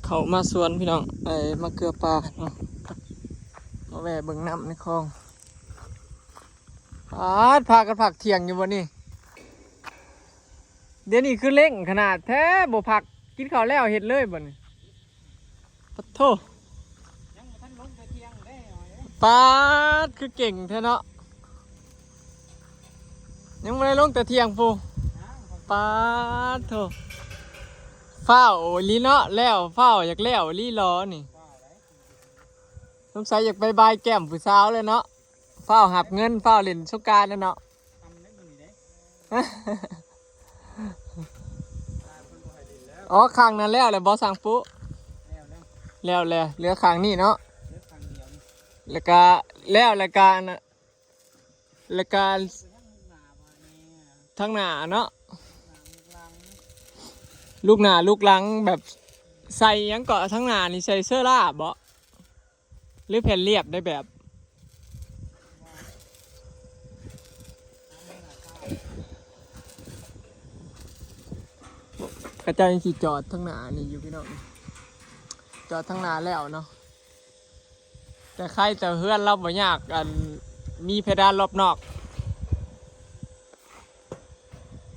ເຂົ້າມາສວນພີ່ນ້ອງ ໄອ້ມາເກືອປາເນາະ ມາແວ່ເບິ່ງນ້ຳໃນຄອງ. ປາດ ພາກັນພັກທ່ຽງຢູ່ບໍ່ນີ້? ດຽວນີ້ຄືເລັ່ງຂະໜາດແທ້ ບໍ່ພັກ ກິນເຂົ້າແລ້ວເຮັດເລີຍບໍ່ນີ້? ປະໂທ້ ຍັງບໍ່ທັນລົງແຕ່ທ່ຽງເດ້. ປາດ ຄືເກັ່ງແທ້ເນາະ ຍັງບໍ່ໄດ້ລົງແຕ່ທ່ຽງພຸ້ນ. ປາດໂທ້ ຟ້າວອີ່ຫຼີເນາະ ແລ້ວ ຟ້າວ ຢາກແລ້ວອີ່ຫຼີຫຼໍນີ້. ສົງໄສຢາກໄປບາຍແກ້ມຜູ້ສາວແລ້ວເນາະ ຟ້າວຮັບເງິນ ຟ້າວຫຼິ້ນສົງການແລ້ວເນາະ. ອໍ ຂ້າງນັ້ນແລ້ວແລ້ວບໍ່ ຊ່າງປຸ? ແລ້ວແລ້ວ ເຫຼືອຂ້າງນີ້ເນາະ ແລ້ວກະແລ້ວ ແລ້ວກະ ແລ້ວກະທາງໜ້າເນາະ ລູກໜ້າລູກຫຼັງ ແບບໃສ່ຫຍັງເກາະ ທາງໜ້ານີ້ໃສ່ເຊີລາບໍ? ຫຼືແຜ່ນລຽບໄດ້ແບບ ເຂົາເຈົ້າຍັງຊິຈອດທາງໜ້ານີ້ຢູ່ພີ່ນ້ອງ ຈອດທາງໜ້າແລ້ວເນາະ. ແຕ່ໃຄແຕ່ເຮືອນລາວບໍ່ຍາກ ອັນ ມີເພດານລອບນອກ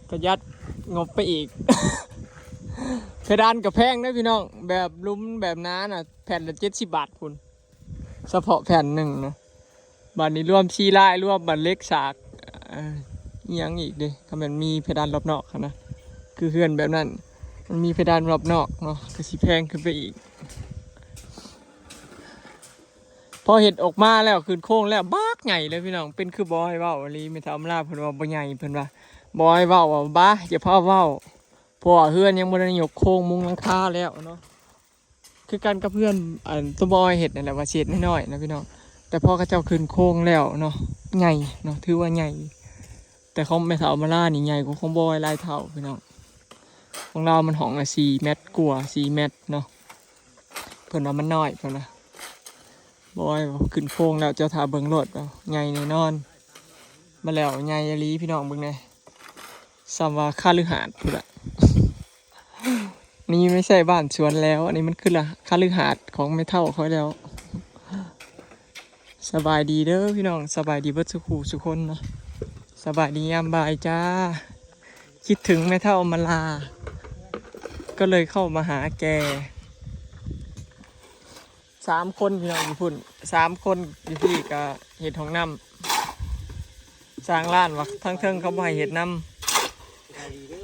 ປະຢັດງົບໄປອີກ. ເພດານກໍແພງເດ້ພີ່ນ້ອງ ແບບລຸ່ມແບບໜານະ ແຜ່ນລະເຈັດສິບບາດພຸ້ນ ສະເພາະແຜ່ນໜຶ່ງນະ. ບາດນີ້ລວມສີລາຍ ລວມບາດເຫຼັກສາກ ເອີ ອີ່ຫຍັງອີກເດ້ ຄັນແມ່ນມີເພດານລອບນອກຫັ້ນນະ ຄືເຮືອນແບບນັ້ນ ມັນມີເພດານລອບນອກເນາະ ກໍຊິແພງຂຶ້ນໄປອີກ. ພໍເຮັດອອກມາແລ້ວ ຂຶ້ນໂຄງແລ້ວ ບັກໃຫຍ່ເລີຍພີ່ນ້ອງ ເປັນຄືບອຍເວົ້າອີ່ຫຼີ. ແມ່ເຖົ້າອຳລາເພິ່ນວ່າບໍ່ໃຫຍ່ ເພິ່ນວ່າ ບອຍເວົ້າວ່າ ບາ ຢ່າພາເວົ້າ ເພາະວ່າເຮືອນຍັງບໍ່ໄດ້ຍົກໂຄງມຸງຫຼັງຄາແລ້ວເນາະ. ຄືກັນກັບເຮືອນ ອັນ ຕົວບອຍເຮັດນັ້ນແຫຼະ ວ່າຊິເຮັດນ້ອຍໆນະພີ່ນ້ອງ ແຕ່ພໍເຂົາເຈົ້າຂຶ້ນໂຄງແລ້ວເນາະ ໃຫຍ່ເນາະ ຖືວ່າໃຫຍ່. ແຕ່ຂອງແມ່ເຖົ້າອຳມາລານີ້ໃຫຍ່ກວ່າຂອງບອຍຫຼາຍເທົ່າພີ່ນ້ອງ. ຂອງລາວມັນຫ້ອງລະສີ່ແມັດກວ່າ ສີ່ແມັດເນາະ ເພິ່ນວ່າມັນນ້ອຍ ເພິ່ນວ່າ. ບອຍວ່າຂຶ້ນໂຄງແລ້ວ ເຈົ້າຖ້າເບິ່ງໂລດ ໃຫຍ່ແນ່ນອນ. ມາແລ້ວໃຫຍ່ອີ່ຫຼີພີ່ນ້ອງ ເບິ່ງແດ່ ສ່ຳວ່າຄາລືຫາດພຸ້ນລະ. ນີ້ໄມ່ໃຊ່ບ້ານສວນແລ້ວ ອັນນີ້ມັນຄືລະ ຄາລືຫາດຂອງແມ່ເຖົ້າຂ້ອຍແລ້ວ. ສະບາຍດີເດີພີ່ນ້ອງ ສະບາຍດີເບິດສູ່ຄູ່ສູ່ຄົນເນາະ ສະບາຍດີຍາມບ່າຍຈ້າ. ຄິດເຖິງແມ່ເຖົ້າມາລາ ກໍເລີຍເຂົ້າມາຫາແກ. ສາມຄົນພີ່ນ້ອງຢູ່ພຸ້ນ ສາມຄົນຢູ່ພີ້ກະເຮັດຫ້ອງນ້ຳ ສ້າງລານວ່າທາງເທິງເຂົາບໍ່ໃຫ້ເຮັດນຳ ສະບາຍດີເດີ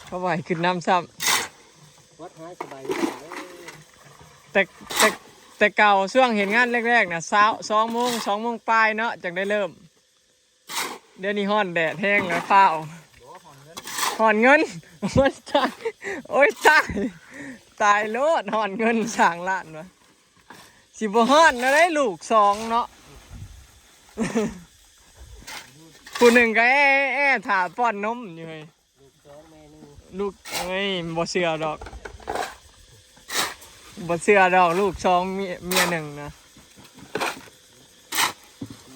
ເຂົາບໍ່ໃຫ້ຂຶ້ນນຳຊ້ຳ. ວັດຫາຍສະບາຍດີເດີ ແຕ່ ແຕ່ ແຕ່ເກົ່າຊ່ວງເຮັດງານແລກໆນະ ຊາວ ສອງໂມງ ສອງໂມງປາຍເນາະ ຈັ່ງໄດ້ເລີ່ມ. ດຽວນີ້ຮ້ອນແດດແຮງແລ້ວ ຟ້າວ ຮ້ອນເງິນ ໂອ້ຍຕາຍ ໂອ້ຍຕາຍ ຕາຍໂລດ ຮ້ອນເງິນສ້າງລານວ່າ ຊິບໍ່ຮ້ອນແນວໃດ ລູກສອງເນາະ ຜູ້ໜຶ່ງກໍແອ້ໆຖ້າປ້ອນນົມຢູ່ເຮີ້ຍ. ລູກສອງແມ່ໜຶ່ງ ລູກ ເອີຍ ບໍ່ເຊື່ອດອກ ບໍ່ເຊື່ອດອກ ລູກສອງເມຍ ເມຍໜຶ່ງນະ.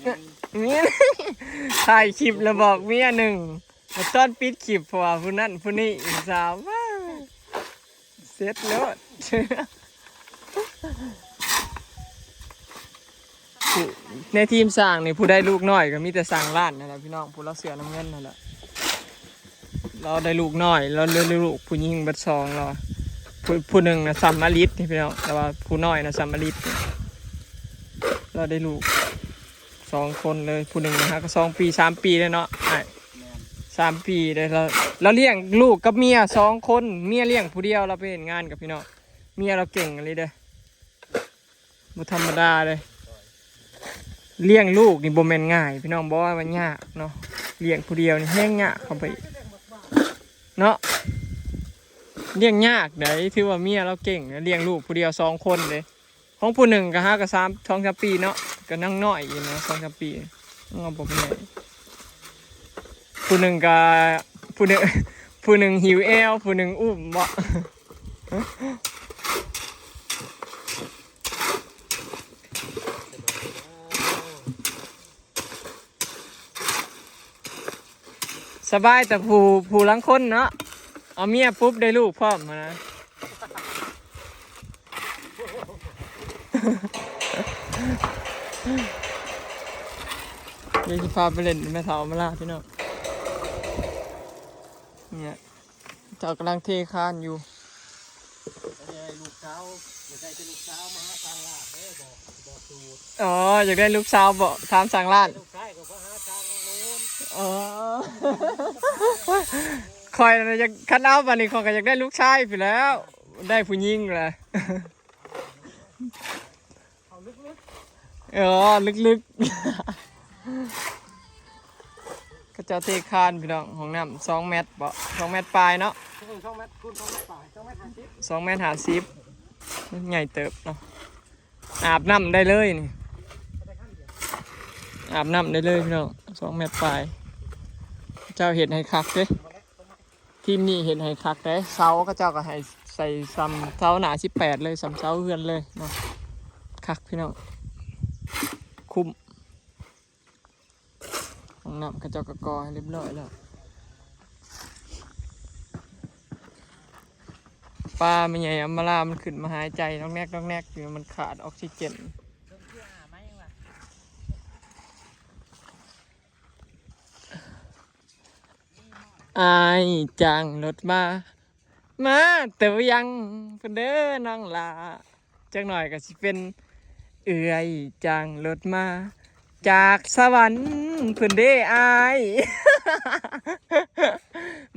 ເມຍ ເມຍ ຖ່າຍຄລິບແລ້ວບອກເມຍໜຶ່ງ ແລ້ວຕອນປິດຄລິບ ເພາະວ່າຜູ້ນັ້ນຜູ້ນີ້ ສາວ ວ້າ ເສັດໂລດ. ຜູ້ ໃນທີມສ້າງນີ້ ຜູ້ໄດ້ລູກນ້ອຍກໍມີແຕ່ຊ່າງລ້ານນັ້ນແຫຼະພີ່ນ້ອງ ຜູ້ລາວເສື້ອນ້ຳເງິນນັ້ນແຫຼະ. ລາວໄດ້ລູກນ້ອຍ ລາວໄດ້ລູກຜູ້ຍິງເບິດສອງລາວ. ຜູ້ ຜູ້ໜຶ່ງນະສ່ຳອາລິດນີ້ພີ່ນ້ອງ ແຕ່ວ່າຜູ້ນ້ອຍນະສ່ຳອາລິດນີ້. ລາວໄດ້ລູກສອງຄົນເລີຍ ຜູ້ໜຶ່ງນະຫາກໍສອງປີ ສາມປີແລ້ວເນາະອ້າຍ. ແມ່ນ ສາມປີໄດ້ ລາວ ລາວລ້ຽງລູກກັບເມຍສອງຄົນ ເມຍລ້ຽງຜູ້ດຽວ. ລາວໄປເຮັດງານກັບ ພີ່ນ້ອງ ເມຍລາວເກັ່ງອີ່ຫຼີເດ້. ບໍ່ທຳມະດາເດ້. ລ້ຽງລູກນີ້ບໍ່ແມ່ນງ່າຍພີ່ນ້ອງ ບໍ່ວ່າມັນຍາກເນາະ. ລ້ຽງຜູ້ດຽວນີ້ແຮງຍາກເຂົ້າໄປອີກເນາະ. ລ້ຽງຍາກໃດ໋ ຖືວ່າເມຍລາວເກັ່ງ ລ້ຽງລູກຜູ້ດຽວສອງຄົນເດ້. ຂອງຜູ້ໜຶ່ງກໍຫາກໍສາມ ສອງສາມປີເນາະ ກໍຍັງນ້ອຍຢູ່ນະ ສອງສາມປີ ຍັງບໍ່ເປັນໃຫຍ່. ຜູ້ໜຶ່ງກໍ ຜູ້ໜຶ່ງ ຜູ້ໜຶ່ງຫິວແອວ ຜູ້ໜຶ່ງອຸ້ມເບາະ. ສະບາຍແຕ່ຜູ້ ຜູ້ລາງຄົນເນາະ ເອົາເມຍປຸບໄດ້ລູກພ້ອມຫັ້ນນະ. ດຽວຊິພາໄປຫຼິ້ນແມ່ເຖົ້າອຳມາລາພີ່ນ້ອງ. ເນຍ ເຈົ້າກຳລັງເທຄານຢູ່. ເອີ ລູກສາວ ຢາກໄດ້ແຕ່ລູກສາວມາຫາຊ່າງລາດເດີ ບອກ ບອກສູດ. ອໍ ຢາກໄດ້ລູກສາວເບາະ ຖາມຊ່າງລາດ. ລູກຊາຍກໍມາຫາຊ່າງໂນ້ນ. ອໍ ຂ້ອຍນະຢາກ ຄັນເອົາບາດນີ້ ຂ້ອຍກໍຢາກໄດ້ລູກຊາຍພຸ້ນແຫຼ້ວ ໄດ້ຜູ້ຍິງແຫຼະ. ເອີ ເລິກໆ ເຂົາເຈົ້າເທຄານພີ່ນ້ອງ. ຫ້ອງນ້ຳສອງແມັດເບາະ ສອງແມັດປາຍເນາະ. ເອີ ສອງແມັດຄູນສອງແມັດປາຍ ສອງແມັດຫ້າສິບ ສອງແມັດຫ້າສິບ ໃຫຍ່ເຕີບເນາະ. ອາບນ້ຳໄດ້ເລີຍນີ້ ອາບນ້ຳໄດ້ເລີຍພີ່ນ້ອງ. ສອງແມັດປາຍ ເຈົ້າເຮັດໃຫ້ຄັກເດ້. ທີມນີ້ເຮັດໃຫ້ຄັກເດ້ ເສົາເຂົາເຈົ້າກໍໃຫ້ໃສ່ສ່ຳເສົາໜ້າສິບແປດເລີຍ ສ່ຳເສົາເຮືອນເລີຍເນາະ. ຄັກພີ່ນ້ອງ ຄຸ້ມ. ຫ້ອງນ້ຳເຂົາເຈົ້າກໍກໍ່ໃຫ້ຮຽບຮ້ອຍແລ້ວ. ປາແມ່ໃຫຍ່ອຳມາລາມັນຂຶ້ນມາຫາຍໃຈນອກແນກໆຢູ່ ມັນຂາດອອກຊີເຈນ. ອ້າຍຈ້າງລົດມາ ມາແຕ່ວຽງພຸ້ນເດີນ້ອງຫຼ້າ. ຈັກໜ້ອຍກໍຊິເປັນເອື້ອຍຈ້າງລົດມາ ຈາກສະຫວັນພຸ້ນເດ້ອ້າຍ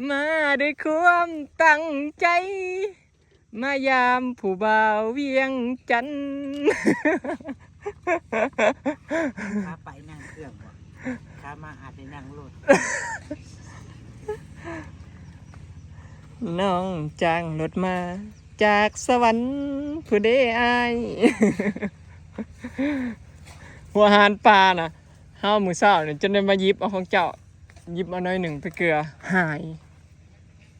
ມາດ້ວຍຄວາມຕັ້ງໃຈ ມາຢາມຜູ້ບ່າວວຽງຈັນ. ຂາໄປນັ່ງເຄື່ອງບໍ່? ຂາມາອາດໄດ້ນັ່ງລົດ. ນ້ອງຈ້າງລົດມາຈາກສະຫວັນພຸ້ນເດ້ອ້າຍ. ຫົວຫານປານະ ເຮົາມື້ເຊົ້ານີ້ຈົນໄດ້ມາຫຍິບເອົາຂອງເຈົ້າ ຫຍິບເອົາໜ້ອຍໜຶ່ງໄປເກືອ ຫາຍ.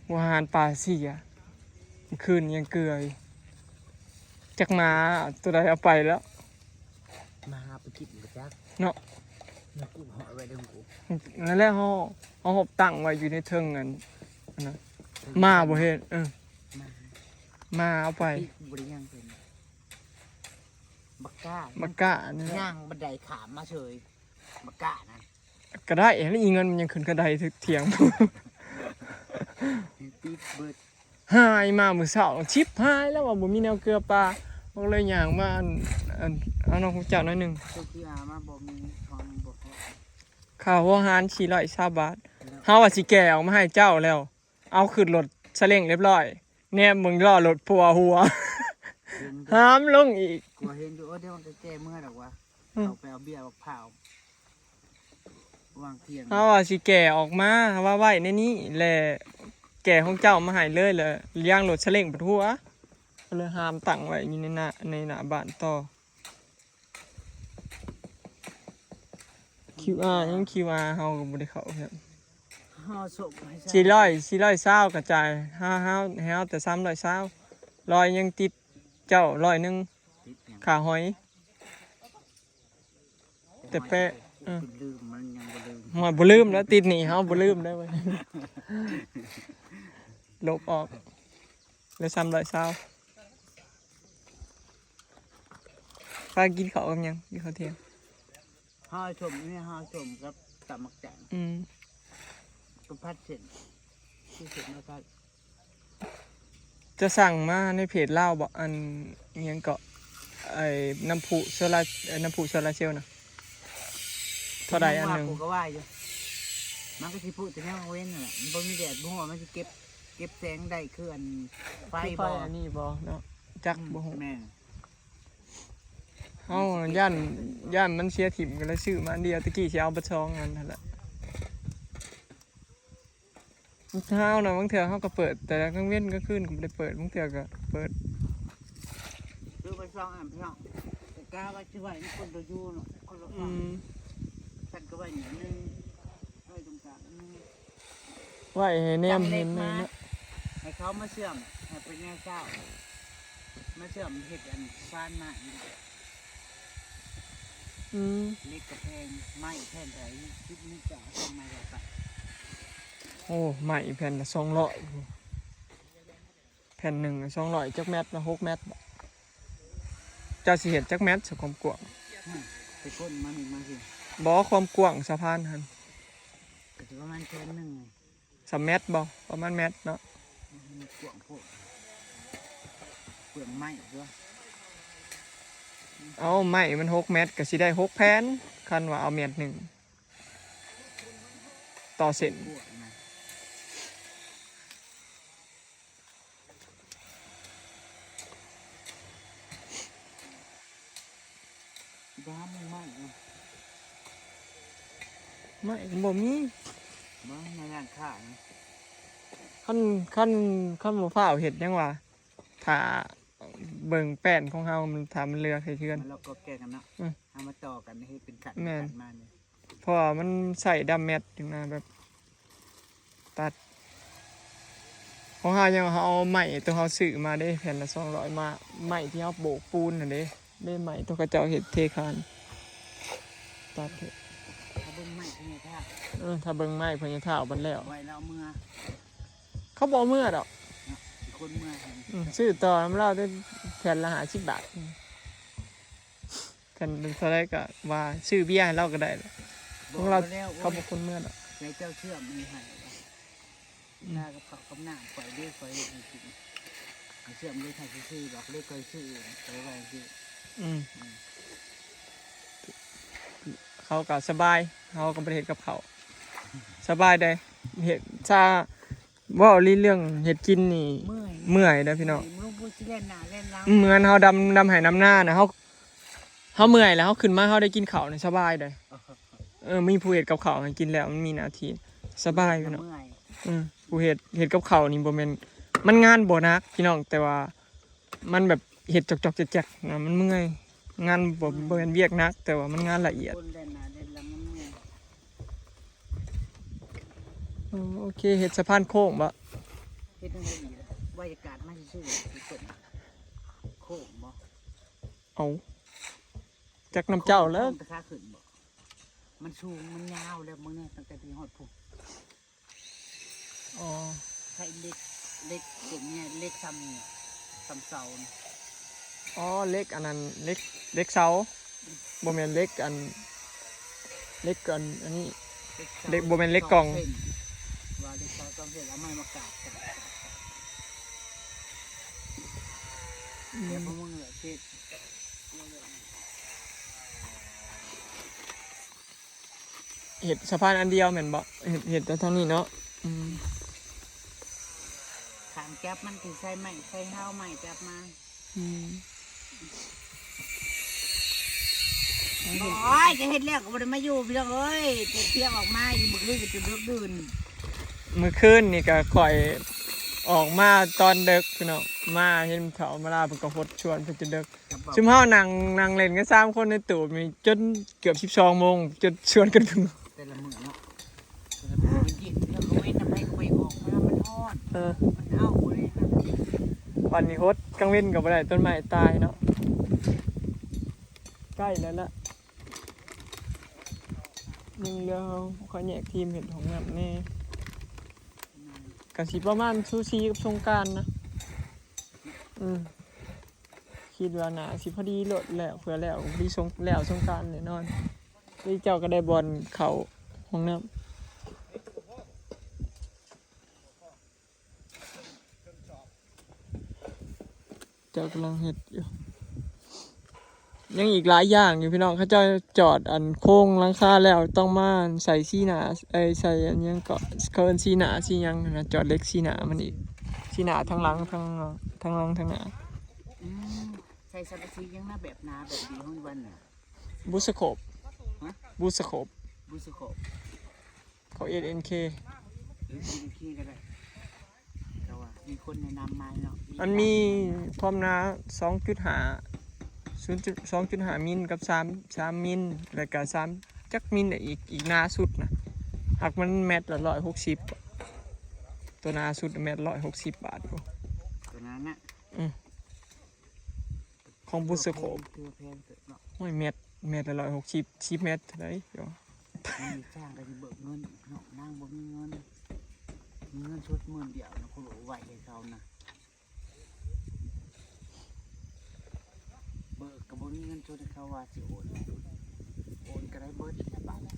ຫົວຫານປາເສຍ. ຄືນຍັງເກືອຢູ່ ຈັກໝາຕົວໃດເອົາໄປແລ້ວ ໝາເອົາໄປກິນບໍ່ຈັກເນາະ. ມັນກຸເຫາະໄວ້ເດີກູ ນັ້ນແຫຼະ ເຮົາ ເຮົາຫົບຕັ້ງໄວ້ຢູ່ໃນເທິງອັນ ອັນນັ້ນ ໝາບໍ່ເຫັນ. ເອີ ໝາ ໝາເອົາໄປ ປີກບໍ່ໄດ້ຍ່າງເປັນ ບັກກ້າ ບັກກ້ານີ້ ຍ່າງບັນໄດຂ້າມມາເສີຍ ບັກກ້ານະ. ກໍໄດ້ ແລ້ວອີເງິນມັນຍັງຂຶ້ນກະໄດຖຽງ ຕິດເບິດ. ຫາຍມາມື້ເຊົ້າ ຊິບຫາຍແລ້ວວ່າບໍ່ມີແນວເກືອປາ ກໍເລີຍຍ່າງມາ ອັນ ອັນ ເອົານຳຂອງເຈົ້າໜ້ອຍໜຶ່ງ. ເຈົ້າຄືອາມາບໍ່ມີທອງບໍ່ພໍ ຄ່າຫົວຫານສີ່ຮ້ອຍຊາວບາດ ເຮົາວ່າຊິແກ່ອອກມາໃຫ້ເຈົ້າແລ້ວ ເອົາຂຶ້ນລົດສະເລັງຮຽບຮ້ອຍ ແນມເບິ່ງລໍ້ລົດພົວຫົວ ເຫັນຢູ່ ຫາມລົງອີກ. ກໍເຫັນຢູ່ ໂອ້ ດຽວມັນກໍແກ່ເມືອດອກວ່າ ອືມ ເຂົາໄປເອົາເບຍບັກພ້າວ ວາງທ່ຽງ ເຮົາວ່າຊິແກ່ອອກມາ ເຮົາວ່າໄວ້ໃນນີ້ແຫຼະ ແກ່ຂອງເຈົ້າມາໃຫ້ເລີຍ ແລ້ວລຽງລົດສະເລັງເບິດຫົວ ກໍເລີຍຫາມຕັ້ງໄວ້ຢູ່ໃນໜ້າ ໃນໜ້າບ້ານຕໍ່. ຄິວອາ ຍັງ ຄິວອາ ເຮົາກໍບໍ່ໄດ້ເຂົ້າເຮືອນ ເຮົາສົ່ງໃຫ້ ສີ່ຮ້ອຍ ສີ່ຮ້ອຍຊາວກະຈ່າຍ ເຮົາ ເຮົາ ໃຫ້ເຮົາແຕ່ສາມຮ້ອຍຊາວ ຮ້ອຍຍັງຕິດເຈົ້າຮ້ອຍໜຶ່ງ ຕິດຫຍັງ ຄ່າຫອຍ. ແຕ່ແປະ ເອີ ລືມ ມັນຍັງບໍ່ລືມ ຫອຍບໍ່ລືມແລ້ວ ຕິດໜີ້ເຮົາບໍ່ລືມໄດ້ເວີຍ ລົບອອກ ແລ້ວສາມຮ້ອຍຊາວ. ປາກິນເຂົ້າກັບຫຍັງ? ກິນເຂົ້າທ່ຽງ ຫ່ອສົມນີ້ ຫ່ອສົມກັບຕຳໝາກແຕງ ອືມ ກັບຜັດເສັ້ນ ຊື່ເສັ້ນມາໃສ່. ຈະສັ່ງມາໃນເພຈລາວບໍ? ອັນ ອີຫຍັງເກາະ ໄອ້ນ້ຳພຸໂຊລາ ເອີ ນ້ຳພຸໂຊລາເຊວນະ ເທົ່າໃດອັນໜຶ່ງ? ວ່າ ກູກໍວ່າຢູ່ ມັນກໍຊິພຸແຕ່ຍາມກາງເວັນຫັ້ນແຫຼະ ມັນບໍ່ມີແດດ ບໍ່ຮູ້ວ່າມັນຊິເກັບ ເກັບແສງໄດ້ຄືອັນໄຟ ຄືໄຟບໍ່ ອັນນີ້ບໍ່ເນາະ ຈັກ ອືມ ບໍ່ຮູ້ ແມ່ນ. ເຮົາຢ້ານ ຢ້ານມັນເສຍຖິ້ມ ກໍເລີຍຊື້ມາອັນດຽວ ແຕ່ກີ້ຊິເອົາເບິດສອງອັນຫັ້ນແຫຼະ. ເຮົານະ ບາງເທື່ອເຮົາກໍເປີດ ແຕ່ກາງເວັນກາງຄືນກໍບໍ່ໄດ້ເປີດ ບາງເທື່ອກໍເປີດ ຊື້ມາສອງອັນພີ່ນ້ອງ ແຕ່ກະວ່າຊິໄວ້ໃນຄົນລະຢູ່ເນາະ ຄົນລະ ອື ຝັ່ງ ມ ເພິ່ນກໍໄວ້ນີ້ອັນໜຶ່ງ ໄວ້ຕຣົງກາງອັນໜຶ່ງ ໄວ້ໃຫ້ແນມເຫັນ ຈຳເລັກມາ ເນາະ ໃຫ້ເຂົາມາເຊື່ອມ ໃຫ້ເປັນແນວເຊົ້າ ມາເຊື່ອມເຮັດອັນຊານໄມ້ ອືມ ເຫຼັກກະແພງ ໄມ້ແຜ່ນໃດ ສິບ ມີກະເອົາໄມ້ໄດ້ປະ ໂອ້ ໄມ້ແຜ່ນລະສອງຮ້ອຍ ແຜ່ນໜຶ່ງສອງຮ້ອຍ ຈັກແມັດນະ ຫົກແມັດບໍ? ເຈົ້າຊິເຮັດຈັກແມັດ ຄວາມກວ້າງ? ຮະ ໄປຄົ້ນມານີ້ມາຊິ ບໍ່ ຄວາມກວ້າງສະພານຫັ້ນ ກໍຊິປະມານແສນໜຶ່ງ ສາມແມັດບໍ່? ປະມານແມັດເນາະ ມັນກວ້າງໂພດ ເປືອງໄມ້ຕົວະ ເອົາ ໄມ້ມັນຫົກແມັດ ກໍຊິໄດ້ຫົກແຜ່ນ ຄັນວ່າເອົາແມັດໜຶ່ງຕໍ່ເສັ້ນ. ບໍ່ຫາໝູ່ໄມ້ເນາະ ໄມ້ກໍບໍ່ມີ ເບິ່ງໃນຮ້ານຄ້ານະ ຄັນ ຄັນ ຄັນບໍ່ຟ້າວເຮັດຫຍັງຫວາ ຖ້າເບິ່ງແປ້ນຂອງເຮົາ ມັນ ຖ້າມັນເຫຼືອໃສ່ເຮືອນ ແລ້ວກໍແກ້ກັນເນາະ ອືມ ເຮົາມາຕໍ່ກັນເຮັດເປັນຂັ້ນ ແມ່ນ ຂັ້ນມານີ້ ເພາະວ່າມັນໃຊ້ດຳແມັດຢູ່ນະ ແບບ ຕັດ ຂອງເຮົາຍັງ ເຮົາເອົາໄມ້ຕົວເຮົາຊື້ມາເດ້ ແຜ່ນລະສອງຮ້ອຍ ມາ ໄມ້ທີ່ເຮົາໂບກປູນຫັ້ນເດ້ ເດ້ໄມ້ຕົວເຂົາເຈົ້າເຮັດເທຄານ ຕັດເຮັດ ຖ້າເບິ່ງໄມ້ພະຍາທ້າວ ເອີ ຖ້າເບິ່ງໄມ້ພະຍາທ້າວບັດແລ້ວ ໄວ້ແລ້ວເມືອ ເຂົາບໍ່ເມືອດອກ ເນາະ ຊິຄົນເມືອ ອືມ ຊື້ຕໍ່ນຳລາວແຕ່ແຜ່ນລະຫ້າສິບບາດ ຄັນເທົ່າໃດກໍວ່າຊື້ເບຍໃຫ້ລາວກໍໄດ້ ຂອງລາວ ເຂົາບໍ່ຄົນເມືອດອກ ໃຫ້ເຈົ້າເຊື່ອມນີ້ໃຫ້ ອືມ ລາກັບເຂົ້າກັບນ້ຳ ຂ້ອຍເດ້ ຂ້ອຍເຮັດໃຫ້ກິນ ເຊື່ອມເລີຍ ໃຫ້ຊື່ໆດອກ ເລີຍຂ້ອຍຊື້ເອງ ຂ້ອຍວ່າຈັ່ງຊີ້ ອືມ ອືມ ເຂົາກໍສະບາຍ ເຮົາກໍບໍ່ໄດ້ເຮັດກັບເຂົາ ສະບາຍເດ້ ເຮັດຊາ ເວົ້າລີເລື່ອງເຮັດກິນນີ້ ເມື່ອຍ ເມື່ອຍເດ້ພີ່ນ້ອງ ເມື່ອຍ ບໍ່ຊິແລ່ນໜ້າແລ່ນຫຼັງ ເໝືອນເຮົາດຳ ດຳໄຮ່ດຳນານະ ເຮົາ ເຮົາເມື່ອຍແລ້ວ ເຮົາຂຶ້ນມາ ເຮົາໄດ້ກິນເຂົ້ານີ້ສະບາຍເດ້ ເອີ ມີຜູ້ເຮັດກັບເຂົ້າໃຫ້ກິນແລ້ວ ມັນມີໜ້າທີ່ ສະບາຍພີ່ນ້ອງ ເມື່ອຍ ເອີ ຜູ້ເຮັດ ເຮັດກັບເຂົ້ານີ້ບໍ່ແມ່ນ ມັນງານບໍ່ໜັກພີ່ນ້ອງ ແຕ່ວ່າ ມັນແບບເຮັດຈອກໆແຈກໆນະ ມັນເມື່ອຍ ງານບໍ່ ບໍ່ແມ່ນວຽກໜັກ ແຕ່ວ່າມັນງານລະອຽດ ຄົນແລ່ນໜ້າແລ່ນຫຼັງມັນເມື່ອຍ ໂອ ໂອເຄ ເຮັດສະພານໂຄ້ງບໍ່? ເຮັດຈັ່ງໃດດີລະ? ວ່າຈະກາດມາຊື່ໆ ໂຄ້ງບໍ່? ເອົາ ຈັກນຳເຈົ້າແລ້ວ ໂຄ້ງແຕ່ຂາຂຶ້ນບໍ່? ມັນສູງ ມັນຍາວແລ້ວ ເບິ່ງແນ່ ຕັ້ງແຕ່ພີ້ຮອດພຸ້ນ. ອໍ ໃຊ້ເຫຼັກ ເຫຼັກຕົວນີ້ ເຫຼັກສ່ຳນີ້ ສ່ຳເສົານີ້ ອໍ ເຫຼັກອັນນັ້ນ ເຫຼັກ ເຫຼັກເສົາ ບໍ່ແມ່ນເຫຼັກອັນ ເຫຼັກອັນ ອັນນີ້ ເຫຼັກເສົາ ເຫຼັກ ບໍ່ແມ່ນເຫຼັກກ່ອງ ສອງເສັ້ນ ວ່າເຫຼັກເສົາສອງເສັ້ນ ເອົາໄມ້ມາກາດ ກາດ ກາດ ກາດ ອືມ ແລ້ວພວກມຶງເລີຍເຮັດ ເຮັດສະພານອັນດຽວແມ່ນບໍ່? ເຮັດ ເຮັດແຕ່ທາງນີ້ເນາະ ອືມ ຂ້າງຈັບມັນຊິໃສ່ໄມ້ ໃສ່ຮາວໄມ້ຈັບມາ ອືມ ໂອ້ຍ ຈະເຮັດແລ້ວກໍບໍ່ໄດ້ມາຢູ່ພີ່ນ້ອງເອີຍ ເປັນພຽກອອກມາຢູ່ມື້ຄືນກໍຈົນເດິກດື່ນ ມື້ຄືນນີ້ກໍຂ້ອຍອອກມາຕອນເດິກພີ່ນ້ອງ ມາເຫັນເຖົ້າມາລາເພິ່ນກໍຫົດຊວນເພິ່ນຈົນເດິກ ຊຸມເຮົານັ່ງ ນັ່ງຫຼິ້ນກັນສາມຄົນໃນຕູບນີ້ຈົນເກືອບສິບສອງໂມງ ຈົນຊວນກັນ ແຕ່ລະມື້ເນາະ ແຕ່ລະມື້ມັນເຢັນ ແລ້ວກາງເວັນນະໃຜກໍບໍ່ຢາກອອກມາ ມັນຮ້ອນ ເອີ ມັນເອົາບໍ່ໄດ້ນະ ບັດນີ້ຫົດກາງເວັນກໍບໍ່ໄດ້ ຕົ້ນໄມ້ຕາຍເນາະ ໃກ້ແລ້ວລະ ຍັງເຫຼືອເຮົາ ເຂົາແຍກທີມເຮັດຫ້ອງນ້ຳແດ່ ກໍຊິປະມານສູສີກັບສົງການນະ ອືມ ຄິດວ່າໜ້າຊິພໍດີໂລດແລ້ວ ເພື່ອແລ້ວ ພໍດີສົງ ແລ້ວສົງການແນ່ນອນ ເຈົ້າກໍໄດ້ບ່ອນເຂົ້າຫ້ອງນ້ຳ ເຈົ້າກຳລັງເຮັດຢູ່ ຍັງອີກຫຼາຍຢ່າງຢູ່ພີ່ນ້ອງ ເຂົາເຈົ້າຈອດອັນໂຄງຫຼັງຄາແລ້ວ ຕ້ອງມາໃສ່ສີໜ້າ ເອີ ໃສ່ອັນຫຍັງເກາະ ເຂົາເອີ້ນສີໜ້າສີຫຍັງຫັ້ນນະ ຈອດເຫຼັກສີໜ້າມັນອີກ ສີໜ້າທັງຫຼັງ ທັງ ທັງຫຼັງ ທັງໜ້າ ອືມ ໃສ່ສັງກະສີຫຍັງນະ ແບບໜາແບບດີຂອງວັນນະ ບູສະໂຄບ ຮະ ບູສະໂຄບ ບູສະໂຄບ ເຂົາເອັດເອັນເຄ ເອັດເອັນເຄກໍໄດ້ ແຕ່ວ່າມີຄົນແນະນຳມາເນາະ ມັນມີຄວາມໜາສອງຈຸດຫ້າ ສູນຈຸດ ສອງຈຸດຫ້າມິນກັບສາມ ສາມມິນ ແລ້ວກະສາມ ຈັກມິນອີກ ອີກໜາສຸດນະ ຫາກມັນແມັດລະຮ້ອຍຫົກສິບ ຕົວໜາສຸດແມັດຮ້ອຍຫົກສິບບາດພຸ້ນ ຕົວໜານະ ອືມ ຂອງບູສະໂຄບ ຖືວ່າແພງເຕີບເນາະ ໂອ້ຍ ແມັດ ແມັດລະຮ້ອຍຫົກສິບ ສິບແມັດເທົ່າໃດ ມັນມີຈ້າງກໍຊິເບີກເງິນເນາະ ນາງບໍ່ມີເງິນ ມີເງິນສົດໝື່ນດຽວນະ ຄົນເອົາໄວ້ໃຫ້ເຂົານະ ເບີກກໍບໍ່ ເຂົາວ່າຊິໂອນ ໂອນກໍໄດ້ເບິດແລ້ວບາດນີ້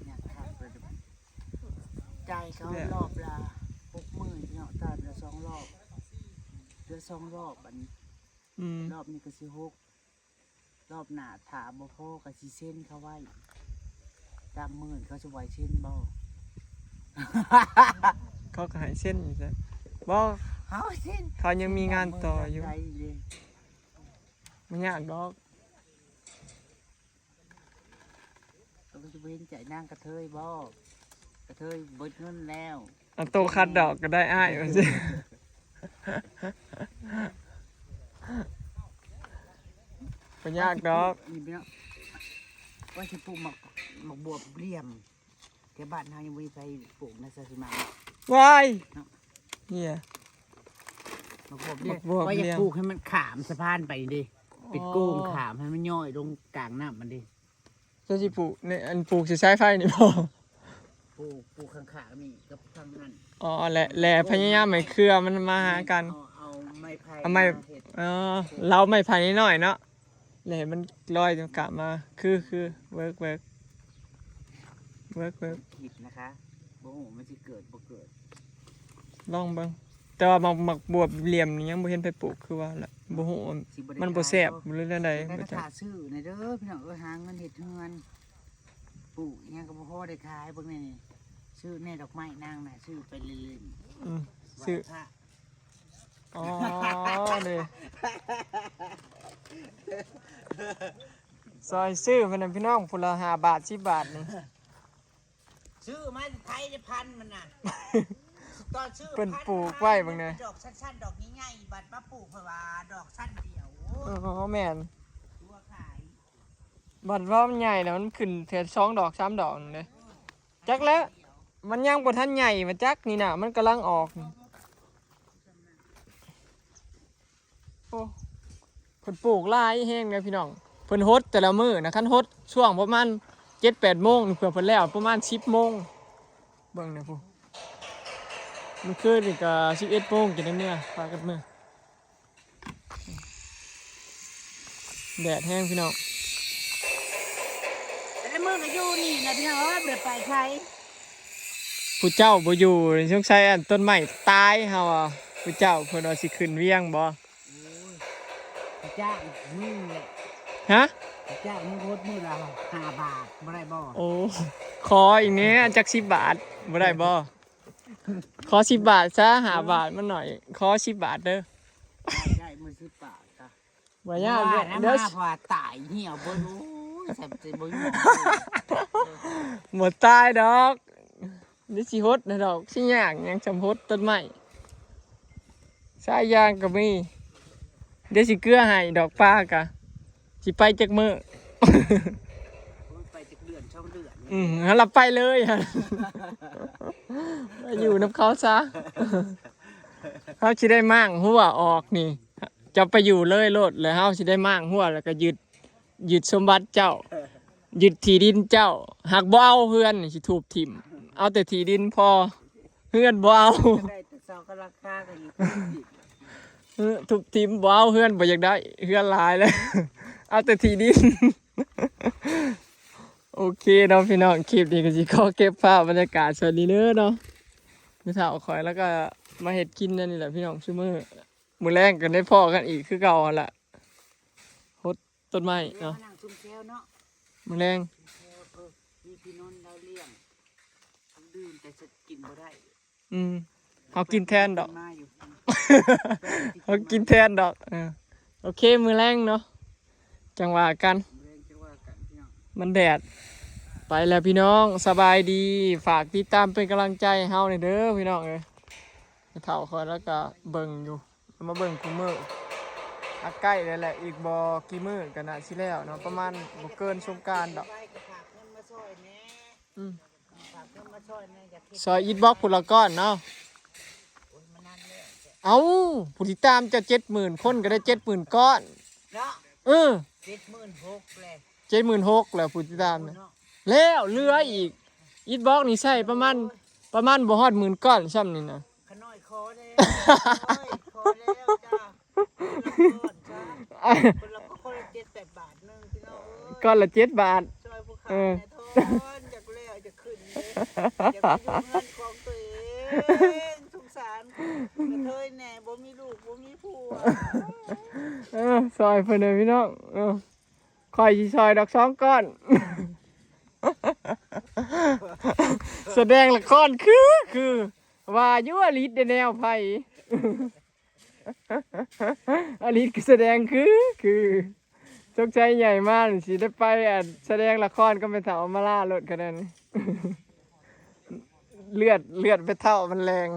ຍາກຄັກເລີຍບາດ ຈ່າຍເຂົາ ແມ່ນ ລອບລະຫົກໝື່ນເນາະ ຈ່າຍໄປລະສອງລອບ ເຫຼືອສອງລອບ ອັນ ອືມ ລອບນີ້ກໍຊິຫົກ ລອບໜ້າຖ້າບໍ່ພໍກໍຊິເຊັນເຂົາໄວ້ ສາມໝື່ນ ເຂົາຊິບໍ່ໃຫ້ເຊັນບໍ່? ເຂົາກໍໃຫ້ເຊັນຢູ່ຊະ ບໍ່ ເຂົາເຊັນ ເຂົາຍັງມີງານຕໍ່ຢູ່ ໄດ້ເລີຍ ບໍ່ຍາກດອກ ເຂົາຊິບໍ່ເຫັນໃຈນາງກະເທີຍບໍ່? ກະເທີຍເບິດເງິນແລ້ວ ເອົາໂຕຄັດດອກກໍໄດ້ອ້າຍ ວ່າຊັ້ນ ບໍ່ຍາກດອກ ນີ້ເນາະ ວ່າຊິປູກໝາກ ໝາກບວບຫຼຽມ ແຖວບ້ານເຮົາຍັງບໍ່ມີໃຜປູກນະ ຊາວຊິມາ ວ້າຍ ເນາະ ເຫຍ ໝາກບວບຫຼຽມ ໝາກບວບຫຼຽມ ວ່າຢາກປູກໃຫ້ມັນຂ້າມສະພານໄປນີ້ເດ້ ເປັນໂກງຂ້າມ ໃຫ້ມັນຍ້ອຍລົງກາງນ້ຳມັນເດ້ ເຈົ້າຊິປູກໃນ ອັນປູກໃສ່ສາຍໄຟນີ້ບໍ່? ປູກ ປູກຂ້າງໆນີ້ກັບຂ້າງນັ້ນ ອໍ ແລະ ແລະພະຍາຍາມໃຫ້ເຄືອມັນມາຫາກັນ ເອົາ ເອົາໄມ້ໄຜ່ ເອົາໄມ້ ມາເຮັດ ອໍ ເລົາໄມ້ໄຜ່ນ້ອຍໆເນາະ ແລະໃຫ້ມັນລອຍຕົງກາງມາ ຄື ຄື ເວີກ ເວີກ ເວີກ ເວີກ ຄິດນະຄະ ບໍ່ຮູ້ມັນຊິເກີດບໍ່ເກີດ ລອງເບິ່ງ ແຕ່ວ່າໝາກ ໝາກບວບຫຼຽມນີ້ຍັງບໍ່ເຫັນໃຜປູກ ຄືວ່າລະ ບໍ່ຮູ້ ຊິບໍ່ໄດ້ ມັນບໍ່ແຊບ ຂາຍບໍ່ ຫຼືແນວໃດ ແຕ່ກໍຖ້າຊື້ແດ່ເດີພີ່ນ້ອງເອີຍ ຫາເງິນເຮັດເຮືອນ ປູກຫຍັງກໍບໍ່ພໍໄດ້ຂາຍ ເບິ່ງແດ່ນີ້ ຊື້ແດ່ດອກໄມ້ນາງນະ ຊື້ໄປຫຼິ້ນໆ ອືມ ຊື້ ໄຫວ້ພະ ອໍ ເດ້ ຊ່ອຍຊື້ເພິ່ນນະພີ່ນ້ອງ ຜູ້ລະຫ້າບາດ ສິບບາດນີ້ ຊື້ມາແຕ່ໄທເດ້ ພັນມັນນະ ຕອນຊື້ ເພິ່ນປູກໄວ້ເບິ່ງແດ່ ດອກສັ້ນໆ ດອກໃຫຍ່ໆ ບັດມາປູກເພິ່ນວ່າດອກສັ້ນດຽວ ໂອ້ຍ ອໍ ແມ່ນ ຕົວຂາຍ ບັດວ່າມັນໃຫຍ່ແລ້ວ ມັນຂຶ້ນແຕ່ສອງດອກສາມດອກນັ້ນເດ້ ຈັກແລ້ວ ມັນຍັງບໍ່ທັນໃຫຍ່ວ່າຈັກ ນີ້ນະ ມັນກຳລັງອອກ ໂອ້ ເພິ່ນປູກຫຼາຍແຮງເດ້ພີ່ນ້ອງ ເພິ່ນຫົດແຕ່ລະມື້ນະ ຄັນຫົດຊ່ວງປະມານເຈັດແປດໂມງນີ້ ເພື່ອເພິ່ນແລ້ວປະມານສິບໂມງ ເບິ່ງແດ່ພຸ້ນ ມື້ຄືນນີ້ກໍສິບເອັດໂມງ ຈະໄດ້ເມືອ ພາກັນເມືອ ແດດແຮງພີ່ນ້ອງ ແຕ່ລະມື້ກໍຢູ່ນີ້ນະພີ່ນ້ອງເອີຍ ບໍ່ໄດ້ໄປໃສ ຜູ້ເຈົ້າບໍ່ຢູ່ ສົງໄສອັນຕົ້ນໄມ້ຕາຍ ເຮົາວ່າ ຜູ້ເຈົ້າເພິ່ນວ່າຊິຂຶ້ນວຽງບໍ່? ໂອ້ຍ ຈ້າງມຶງແຫຼະ ຮະ? ຈ້າງມຶງໂພດມື້ລະຫ້າບາດ ບໍ່ໄດ້ບໍ່? ໂອ້ ຂໍອີກແດ່ ຈັກສິບບາດ ບໍ່ໄດ້ບໍ່? ຂໍສິບບາດຊະ ຫ້າບາດມັນໜ້ອຍ ຂໍສິບບາດເດີ ໄດ້ ໄດ້ມື້ສິບບາດຊະ ບໍ່ຍາກ ມາ ເດີ ມາ ເພາະວ່າຕາຍຫ່ຽວເບິດ ໂອ້ຍ ແຊບ ຊິບໍ່ຢູ່ ບໍ່ຕາຍດອກ ດຽວຊິຫົດໃຫ້ດອກ ຊິຍາກຫຍັງ ຊ່ຳຫົດຕົ້ນໄມ້ ສາຍຢາງກໍມີ ດຽວຊິເກືອໃຫ້ດອກ ປາກະຊິໄປຈັກມື້ ໂອ້ຍ ໄປຈັກເດືອນສອງເດືອນ ອືມ ຫັ້ນລະໄປເລີຍ ໄປຢູ່ນຳເຂົາຊະ ເຮົາຊິໄດ້ມ້າງຮົ້ວອອກນີ້ ເຈົ້າໄປຢູ່ເລີຍໂລດ ແລ້ວເຮົາຊິໄດ້ມ້າງຮົ້ວ ແລ້ວກໍຍຶດ ຍຶດສົມບັດເຈົ້າ ຍຶດທີ່ດິນເຈົ້າ ຫາກບໍ່ເອົາເຮືອນນີ້ ຊິທຸບຖິ້ມ ເອົາແຕ່ທີ່ດິນພໍ ເຮືອນບໍ່ເອົາ ໄດ້ແຕ່ເສົາກັບຫຼັງຄາກໍຢູ່ ເອີ ທຸບຖິ້ມ ບໍ່ເອົາເຮືອນ ບໍ່ຢາກໄດ້ເຮືອນຫຼາຍແລ້ວ ເອົາແຕ່ທີ່ດິນ ໂອເຄເນາະພີ່ນ້ອງ ຄລິບນີ້ກໍຊິຂໍເກັບພາບບັນຍາກາດສ່ຳນີ້ເດີເນາະ ແມ່ເຖົ້າຂ້ອຍລາວກໍມາເຮັດກິນແນວນີ້ແຫຼະພີ່ນ້ອງ ຊຸມື້ ມື້ແລງກໍໄດ້ພໍ້ກັນອີກຄືເກົ່າຫັ້ນລະ ຫົດຕົ້ນໄມ້ເນາະ ມານັ່ງຊຸມແຊວເນາະ ມື້ແລງ ຊຸມແຊວ ເອີ ມີພີ່ນົນລາວລ້ຽງ ດື່ມແຕ່ຈະກິນບໍ່ໄດ້ ອືມ ເຮົາກິນແທນດອກ ມາຢູ່ ເຮົາກິນແທນດອກ ເອີ ໂອເຄ ມື້ແລງເນາະ ຈັ່ງວ່າກັນ ມື້ແລງຈັ່ງວ່າກັນ ພີ່ນ້ອງ ມັນແດດ ໄປແລ້ວພີ່ນ້ອງ ສະບາຍດີ ຝາກຕິດຕາມເປັນກຳລັງໃຈໃຫ້ເຮົາແດ່ເດີພີ່ນ້ອງເອີຍ ແມ່ເຖົ້າຂ້ອຍລາວກໍເບິ່ງຢູ່ ມາເບິ່ງຄູ່ມື້ ອາ ໃກ້ແລ້ວແຫຼະ ອີກບໍ່ກີ່ມື້ກໍໜ້າຊິແລ້ວເນາະ ປະມານບໍ່ເກີນສົງການດອກ ໄປກໍຝາກເງິນມາຊ່ອຍແດ່ ອືມ ຝາກເງິນມາຊ່ອຍແດ່ ຢາກເຮັດ ຊ່ອຍອິດບລັອກພຸ້ນລະກ້ອນເນາະ ໂອ້ຍ ມັນນັ້ນແລ້ວ ເອົ້າ ຜູ້ຕິດຕາມເຈົ້າເຈັດໝື່ນຄົນກໍໄດ້ເຈັດໝື່ນກ້ອນ ເນາະ ເອີ ເຈັດໝື່ນຫົກແຫຼະ ເຈັດໝື່ນຫົກແລ້ວຜູ້ຕິດຕາມນະ ເນາະ ແລ້ວເຫຼືອອີກ ອິດບລັອກນີ້ໃຊ້ປະມານ ປະມານບໍ່ຮອດໝື່ນກ້ອນຊ້ຳນີ້ນະ ຂະນ້ອຍຂໍແລ້ວ ໂອ້ຍ ຂໍແລ້ວຈ້າ ຄົນລະກ້ອນຈ້າ ຄົນລະ ຄົນລະເຈັດແປດບາດໜຶ່ງ ກ້ອນລະເຈັດບາດ. ຊ່ອຍຜູ້ ເອີ ຂາຍແດ່ ທ່ອນ ຢາກແລ້ວ ຢາກຂຶ້ນເດ້ ຢາກໄປຢູ່ເຮືອນຂອງຕົວເອງ ສົງສານກະເທີຍແດ່ ບໍ່ມີລູກ ບໍ່ມີຜົວ. ເອີ ຊ່ອຍເພິ່ນເດີພີ່ນ້ອງ. ເອີ ຂ້ອຍຊິຊ່ອຍດອກສອງກ້ອນ. ສະແດງລະຄອນຄື ຄື ວ່າຢູ່ ອາລິດໄດ້ແນວໃຜ? ອາລິດກໍສະແດງຄື ຄື ສົງໄສໃຫຍ່ມານີ້ຊິໄດ້ໄປ ອັນ ສະແດງລະຄອນກັບແມ່ເຖົ້າອຳມາລາໂລດຂະໜາດນີ້. ເລືອດ ເລືອດແມ່ເຖົ້າມັນແລງ.